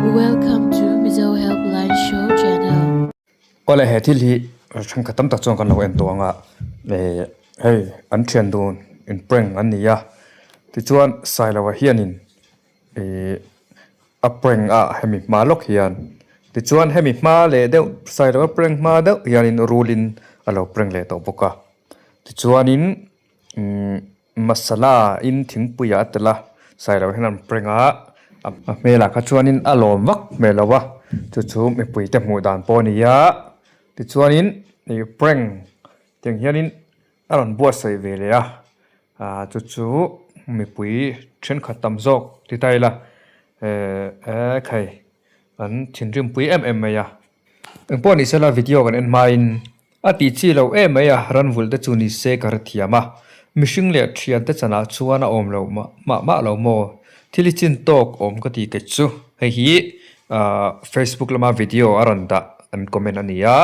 Welcome to Mizo Helpline Show channel. Awle he thil hi thenkhat tam tak chuan kan lo en tawh ang a eh hei an thian dun in prank an ni a tichuan Sailoa hianin ih a prank a hemi hma lawk hian tichuan hemi hma leh deuh Sailoa prank hma deuh hianin rulin a lo prank leh tawh bawk a tichuanin umm Masala in thingpui ah a tel a, Sailo hian an prank a, a hmelah kha chuanin a lawm vak hmel lo a, chu chu mipui te hmuh dan pawh a ni a, tichuanin ih prank tiang hianin a rawn buatsaih ve leh a, ah chu chu mipui thenkhat tam zawk ti ta ila eh ekhei an thinrim pui em em mai a. Engpawh ni sela video kan en hmain a tih chi loh em mai a, ranvulh te chu ni se ka hrethiam a, mihring leh thian te chanah chuan a awm lo mah mah lo maw? Thil i chin tawk awm ka ti kei chu. Hei hi Facebook lama video a rawn dah an comment a ni a,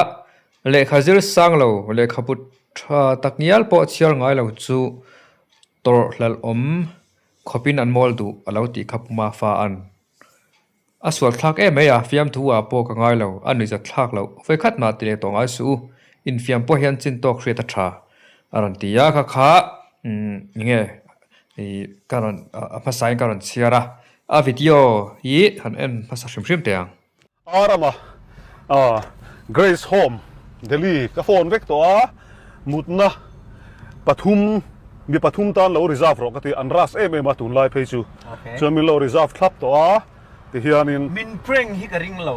lehkha zir sang lo lehkhabu tha tak ngial pawh chhiar ngai lo chu tawrh hlelh awm khawpin an mawl duh a lo tih kha Puma fa an. A sual thlak em mai a, fiamthu ah pawh ka ngai lo, a nuihzat thlak loh, vawikhat mah ti leh tawh ngai suh u, infiam pawh hian chin tawk hriat a tha a rawn ti a, kha kha umm enge ih ka rawn a hmasa in ka rawn chhiar a, a video hi han en hmasa hrim hrim teh ang. Arama Grace Home Delhi ka phone vek tawh a, mutna pathum mi pathum tan lo reserve rawh ka ti an rush em em a tunlai phei chu chuan min lo reserve thlap tawh a ti hianin Min prank hi ka ring lo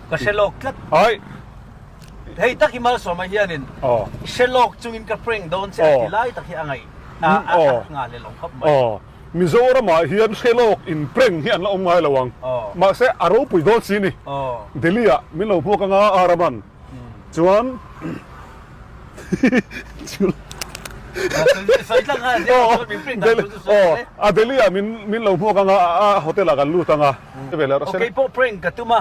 ka hre lawk tlat ai hei tak hi Malsawma hianin hre lawk chungin ka prank dawn che a ti lai tak hi a ngaih a nghah leh lo khawp mai. Mizoram ah hian hre lawk in prank hi an la awm ngai lo ang mahse a ropui dawn si ni Delhi ah min lo hmuak anga Araman Chuan a Delhi ah min lo hmuak anga a hotel ah kan lut anga. Ok pawh prank ka tum a,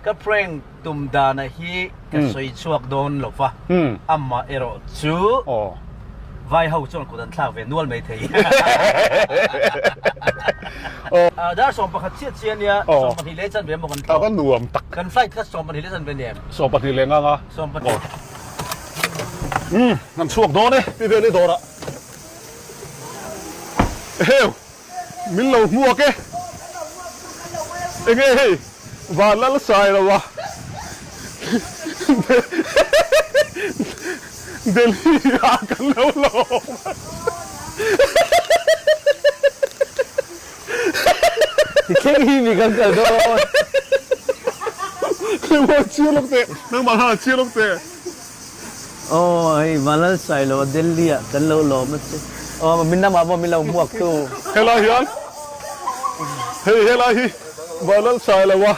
ka prank tum dana hi ka sawi chhuak dawn lo va, amah erawh chu vai ho chuan kut an thlak ve nual mai thei. Dar 11 chiah chiah ania, 12 leh chanve emaw kan thlawk. A va nuam tak. Kan flight kha 12 leh chanve nia em? 12 leh ngang a. 12. Umm, kan chhuak dawn e, pi vel i dawrah. Eheu, min lo hmuak e. Enge hei, van lal sai lo a. Delhi ah kan lo lawm. Thleng hi mi kan kal dawn. Nangmah chiar lawk teh, nangmah khan a chiar lawk teh. Aw hei Vanlal Sailo Delhi ah kan lo lawm a che. Aw min lamah pawh min lo hmuak tu. Helai hian hei helai hi Vanlal Sailo a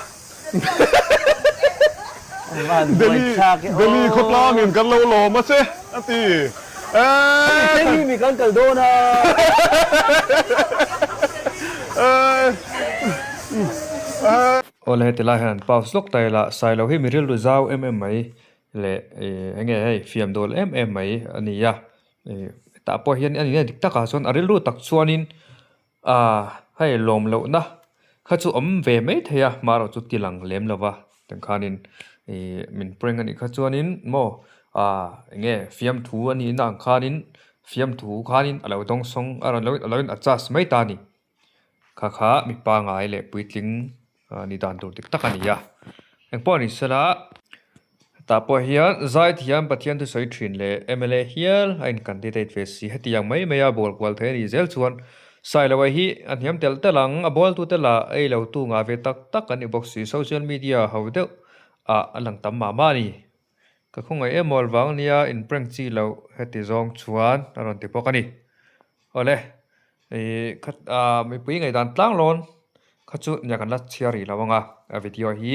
Delhi Delhi khawtlangin kan lo lawm a che a ti. Hei hi mi kan kal dawn a. Awle heti lai hian an pause lawk ta ila Sailo hi mi rilru zau em em mai leh enge hei fiam dawl em em mai a ni a tah pawh hian a nihna dik takah chuan a rilru tak chuanin Aaa hei lawm lohna kha chu awm ve mai thei a hmarawh chu ti lang lem lo va tiang khanin ih min prank a nih kha chuanin maw aaa eng nge fiamthu a nih na ang khanin fiamthu khanin a lo dawngsawng a rawn lo a lo in adjust mai ta a ni kha kha mi pangai leh puitling ni dan tur dik tak a ni a engpawh ni sela tah pawh hian zaithiam Pathian thusawi thin leh mla hial a in candidate ve si hetiang mai mai a bawl kual thei a nih zel chuan Sailoa hi a hniam telh telh ang a bawltu te lah ei lo tu ngah ve tak tak an ni bawk si social media ho deuh ah a lang tam mah mah a ni ka khawngaih em awl vang nia in prank chi loh heti zawng chuan a rawn ti bawk a ni awle. Ih kha ah mipui ngaihdan tlang lawn kha chu nia kan la chhiar rih lo ang a, a video hi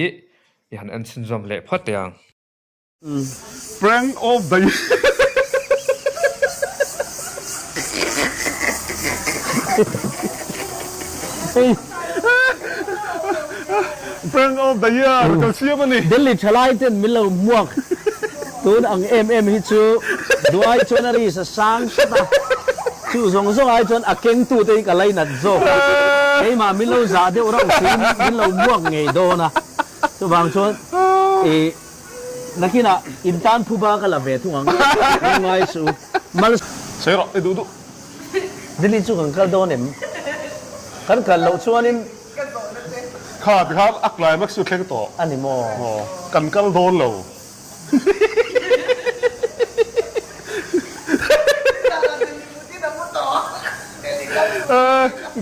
i han en chhunzawm leh phawt teh ang. Prank of the year. Prank of the year kan siam a ni. Delhi thalai ten min lo hmuak tun ang em em hi chu duai chuan a ri sa sang hret a, chu zawng zawng ai chuan a kengtu te hi ka lainat zawk a. Keimah min lo zah deuh rauh siin min lo muak ngei dawn a, chuvang chuan i nakinah in tan phuba ka la ve thung ang, min ngai suh u. Mal. Sawi rawh, i duh duh. Delhi chu kan kal dawn em? Kan kal loh chuanin. Kha tikhan a climax chu thleng tawh. A ni maw? Aw, kan kal dawn lo.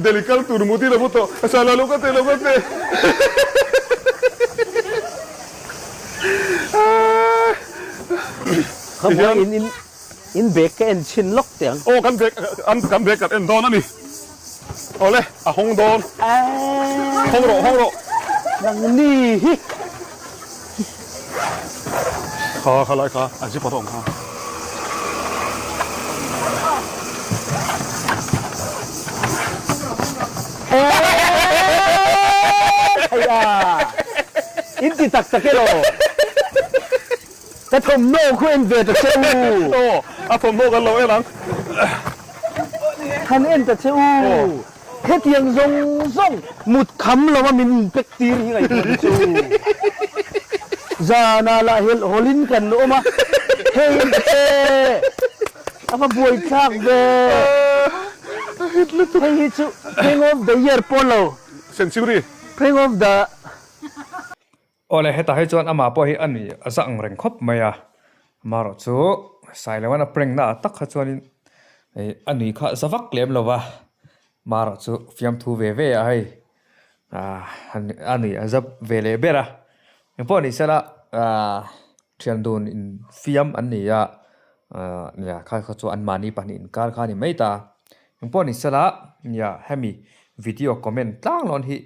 Delhi kal tur mutin a mu tawh. Sala lo ka te lo ka te. Khamuai in in in bag ka en chhin lawk teh ang. Aw kan bag an kan bag kan en dawn a ni. Awle a hawng dawn. Hawng rawh hawng rawh. Nangni hi. Kha kha lai kha a zip a awm kha. In ti tak tak elaw? Ka thawmhnaw khu en ve ta che u. Aw, a thawmhnaw kan lo en ang. Han en ta che u. Hetiang zawng zawng mut kham lo a min inpek tir hi ngaihtuah ta che u. Zanah lah helh hawlin kan awm a, hei en ta che, a va buaithlak ve. Hei hi chu Prank of the year pawh lo. Century. Prank of the. Awle hetah hi chuan amah pawh hi a ni a za ang reng khawp mai a, amaherawh chu Sailoan a prank na ah tak kha chuanin ih a nui kha za vak lem lo va, amaherawh chu fiamthu ve ve a hei ah a nui a za ve leh ber a, engpawh ni sela ah thian dun in fiam an ni a, ah nia kha kha chu anmahni pahnih inkar kha a ni mai ta, engpawh ni sela nia hemi video comment tlang lawn hi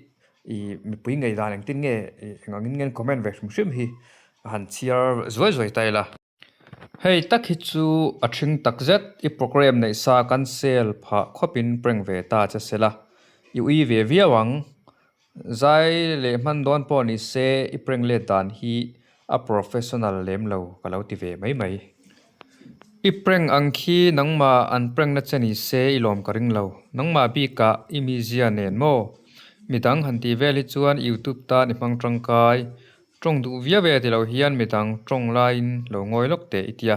I mipui ngei dan engtin nge eng angin nge an comment ve hrim hrim hi a han chhiar zuai zuai ta ila. Hei tak hi chu a thing tak zet i program neih sa kan sel phah khawpin prank ve ta che sela i ui ve viau ang. Zai leh hman dawn pawh ni se i prank let dan hi a professional lem lo ka lo ti ve mai mai. I prank ang khi nangmah an prank na che ni se i lawm ka ring lo. Nangmah bikah i mizia nen maw? Midang han tih vel hi chuan youtube tan i hmang tangkai. Tawng duh viau e ti lo hian midang tawng laiin lo ngawi lawk teh i tia.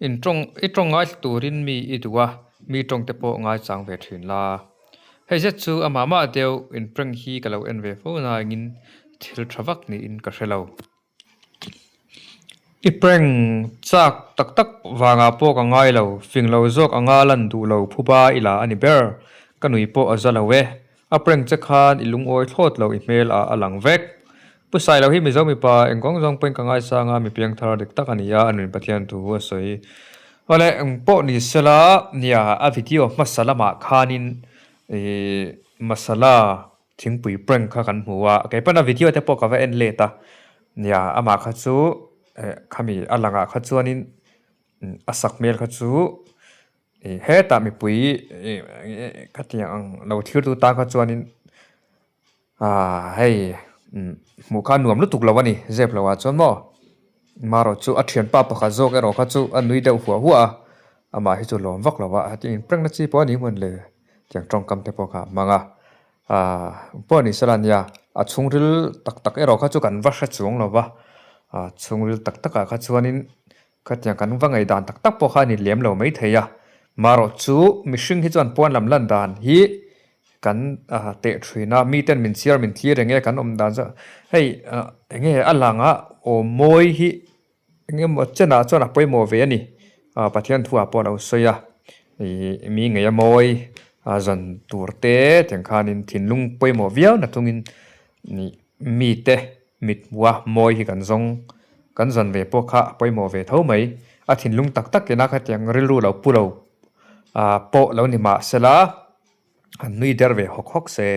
In tawng i tawng ngaithla turin mi i duh a, mi tawng te pawh ngaichang ve thin la. Hei zet chu amah mah deuh in prank hi ka lo en ve fo nain thil tha vak niin ka hre lo. I prank chak tak tak vangah pawh ka ngai lo, fing lo zawk anga lan duh lo phuba i la a ni ber. Ka nui pawh a za lo e. A prank che khan i lungawi thlawt lo i hmel ah a lang vek. Pu Sailo hi Mizo mipa engkawng zawng pawhin ka ngaisang a, mi piangthar dik tak a ni a, a nun Pathian thu a sawi. Awle eng pawh ni sela nia a video hmasa lamah khanin ih masala Thingpui prank kha kan hmu a, kei pawn a video te pawh ka va en let a, nia amah kha chu eh khami a langah kha chuanin a sak hmel kha chu ih hetah mipui ih khatiang ang lo thlir tu tan kha chuanin ah hei hmuh kha a nuam lutuk lo a ni zep lo ah chuan maw marawh chu a thianpa pakhat zawk erawh kha chu a nui deuh huah huah a amah hi chu lawm vak lo va hetiang in prank na chi pawh a ni hmun le. Tiang tawngkam te pawh kha a hmang a, aaa pawh ni sela nia a chhungril tak tak erawh kha chu kan va hre chuang lo va, a chhungril tak takah kha chuanin khatiang kan va ngaihdan tak tak pawh kha a ni lem lo maithei a, marawh chu mihring hi chuan pawn lam lan dan hi kan teh thin a, miten min chhiar min thlir eng nge kan awm dan chu hei eng nge a langah aw mawi hi. Eng emaw chenah chuan a pawimawh ve a ni. Pathian thuah pawh a lo sawi a, ih mi ngei a mawi a zan tur te tiang khanin thinlung pawimawh viau na thungin ih mite mit hmuh a mawi hi kan zawng kan zan ve pawh kha a pawimawh ve tho mai. A thinlung tak tak ina khatiang rilru lo pu lo ah pawh lo ni mah sela. An nui der ve hawk hawk se,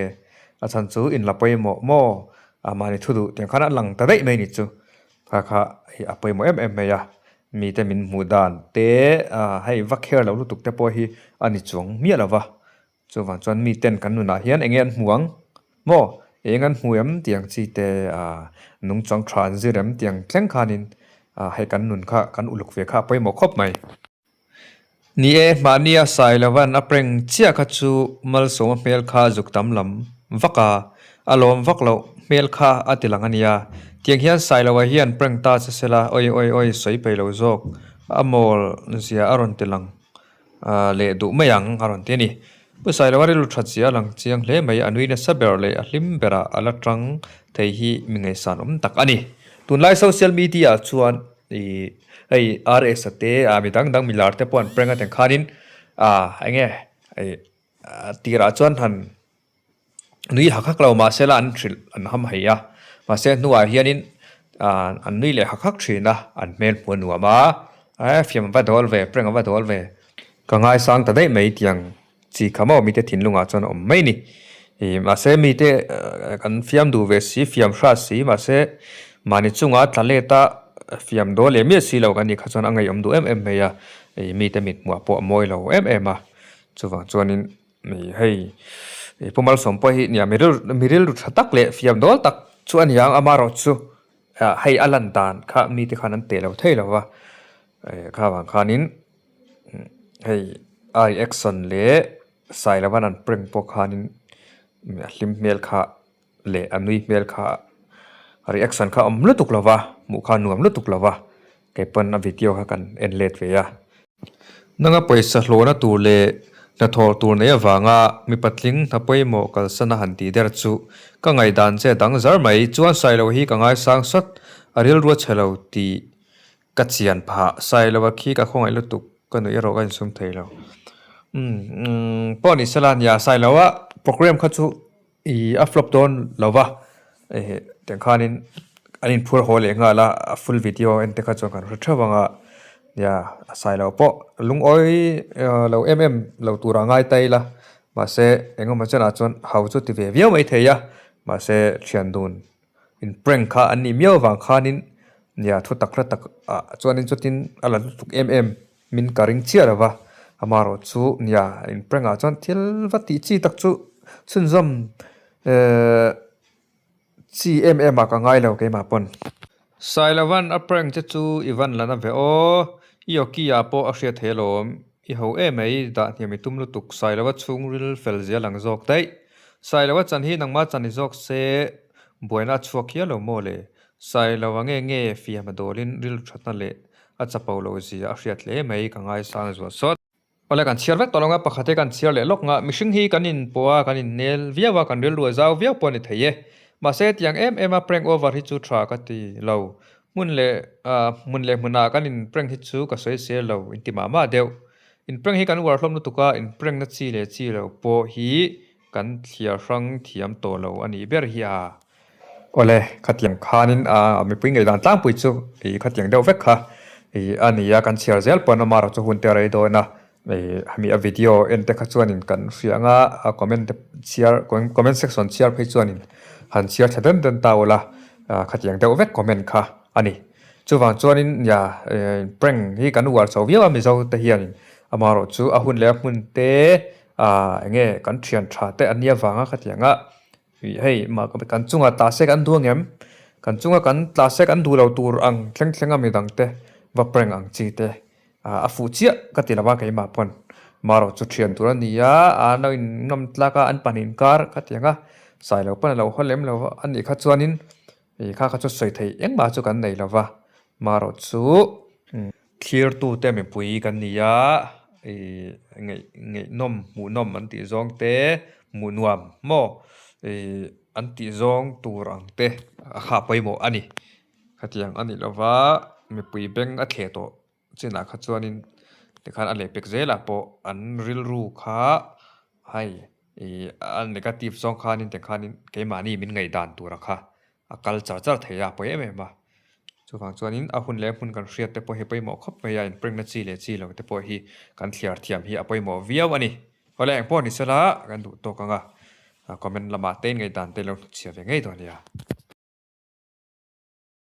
a chhan chu in la pawimawh maw? A mahni thu duh tiang khan a lang ta daih mai ni chu. Kha kha hei a pawimawh em em mai a, mite min hmuh dan te hei va kher lo lutuk te pawh hi a ni chuang miah lo va. Chuvang chuan miten kan nunah hian eng nge an hmu ang maw? Eng an hmu em tiang chi te nungchang tha an zir em tiang thleng khanin hei kan nun kha kan uluk ve kha a pawimawh khawp mai. Ni e, mahnia Sailovan a prank chiah kha chu Malsawma hmel kha zuk tam lam vak a, a lawm vak loh hmel kha a ti lang a nia. Tiang hian Sailoa hian prank ta che sela oi oi oi sawi peih lo zawk a mawl zia a rawn ti lang leh duh mai ang a rawn ti a ni. Pu Sailoa rilru that zia a lang chiang hle mai, a nui nasa ber leh a hlim berah a la tang thei hi mi ngaihsan awm tak a ni. Tunlai social media ah chuan ih hei RS a te ah mi dang dang mi lar te pawh an prank a teng khanin ah eng nge ih tirah chuan han nui hak hak lo mahse la an hrilh an ham hei a mahse hnuah hianin ah an nui leh hak hak thin a an hmel hmuh a nuam a eh fiam a va dawl ve prank a va dawl ve ka ngaisang ta daih mai tiang chi kha maw mite thinlungah chuan a awm mai ni ih mahse mite kan fiam duh ve si fiam hrat si mahse mahni chunga tla let a fiam dawl leh miah si lo kan nih kha chuan a ngaihawm duh em em mai a ih mite mithmuh ah pawh a mawi lo em em a chuvang chuanin. Ni hei ih Pu Malsawm pawh hi nia mi mi rilru tha tak leh fiam dawl tak chu a ni ang amarawh chu ah hei a lan dan kha mite khan an teh lo thei lo va eh kha vang khanin hei a reaction leh Sailovan an prank pawh khanin a hlim hmel kha leh a nui hmel kha a reaction kha a awm lutuk lo va hmuh kha a nuam lutuk lo va kei pawn a video kha kan en let ve a. Nanga pawisa hlawhna tur leh hnathawh tur nei avanga mi patling hna pawimawh kalsan a han tih der chu ka ngaihdan che dang zar mai chuan Sailo hi ka ngaisang sawt a rilru a chhe lo tih ka chian phah Sailo a khi ka khawngaih lutuk ka nuih erawh ka insum thei lo umm pawh ni sela nia Sailo a program kha chu Ih a flop dawn lo va, eh tiang khanin an inphur haw leh nghal a, a full video en te kha chuan kan hre theuh ang a, nia a sai lo pawh lungawi lo em em lo tura ngai ta ila, mahse engemaw chenah chuan hau chu ti ve viau mai thei a, mahse thian dun in prank kha an nih miau avang khanin nia thu tak hla tak ah chuanin chutin a la lutuk em em. Min ka ring chiah lo va, amarawh chu nia in prank ah chuan thil va tih chi tak chu chhunzawm ehh chi em em ah ka ngai lo keimah pawn. Sailovan a prank che chu i van la na ve aw, i awki ah pawh a hriat thei alawm, i ho em mai dah hniam i tum lutuk Sailova chhungril fel zia lang zawk daih. Sailova chan hi nangmah chan ni zawk se buaina a chhuak hial lo maw le, Sailova nge nge fiam a dawlin rilru thatna leh A chapo lo zia a hriat hle mai ka ngaisang zual sawt. Awle kan chhiar vek tawh lo nga pakhat hi kan chhiar leh lawk nga mihring hi kan in pawh a kan in nel viau a kan rilru a zau viau pawh a ni thei e. Mahse tiang em em a prank over hi chu tha ka ti lo. Hmun leh hmun leh hmunah kan in prank hi chu ka sawi sel lo in ti mah mah deuh. In prank hi kan uar hlawm lutuk a in prank na chi leh chi lo pawh hi kan thliar hrang thiam tawh lo a nih ber hi a. Awle, khatiang khanin a mipui ngaihdan tlangpui chu ih khatiang deuh vek kha ih a ni a, kan chhiar zel pawn amarawh chu hun te a rei dawn a, ih hemi a video en te kha chuanin kan hria anga a comment te chhiar comment section chhiar phei chuanin han chhiar tha den den ta ula khatiang deuh vek comment kha a ni. Chuvang chuanin nia prank hi kan uar chho viau a Mizo te hianin amarawh chu a hun leh a hmun te ah eng nge kan thian tha te an nia vanga khatianga Ih hei mah kan chunga tla sek an duh angem? Kan chunga kan tla sek an duh lo tur ang thleng thleng a midang te va prank ang chi te ah a fuh chiah ka ti lo a keimah pawn marawh chu thian tur a ni a an lo in ngam tlak a an pahnih inkar ka ti ang a sai lo pawn a lo haw lem lo a nih kha chuanin ih kha kha chu sawi theih engmah chu kan nei lo va marawh chu Thlirtute mipui kan ni a, ih ngeih ngeihnawm hmuhnawm an tih zawng te, hmuh nuam maw ih an tih zawng tur ang te a kha pawimawh a ni. Khatiang a nih lova mipui beng a thleh tawh chinah kha chuanin tikhan a lehpek zelah pawh an rilru kha hei ih a negative zawng khanin tikhanin keimahni min ngaihdan tura kha a kal char char thei a, pawi em em a. Chuvang chuanin a hun leh hmun kan hriat te pawh hi pawimawh khawp mai a, inprank-na chi leh chi lo te pawh hi kan thliar thiam hi a pawimawh viau a ni. Awle engpawh ni sela kan duh tawk ang a, comment lamah te in ngaihdan te lo hnutchhiah ve ngei dawn nia.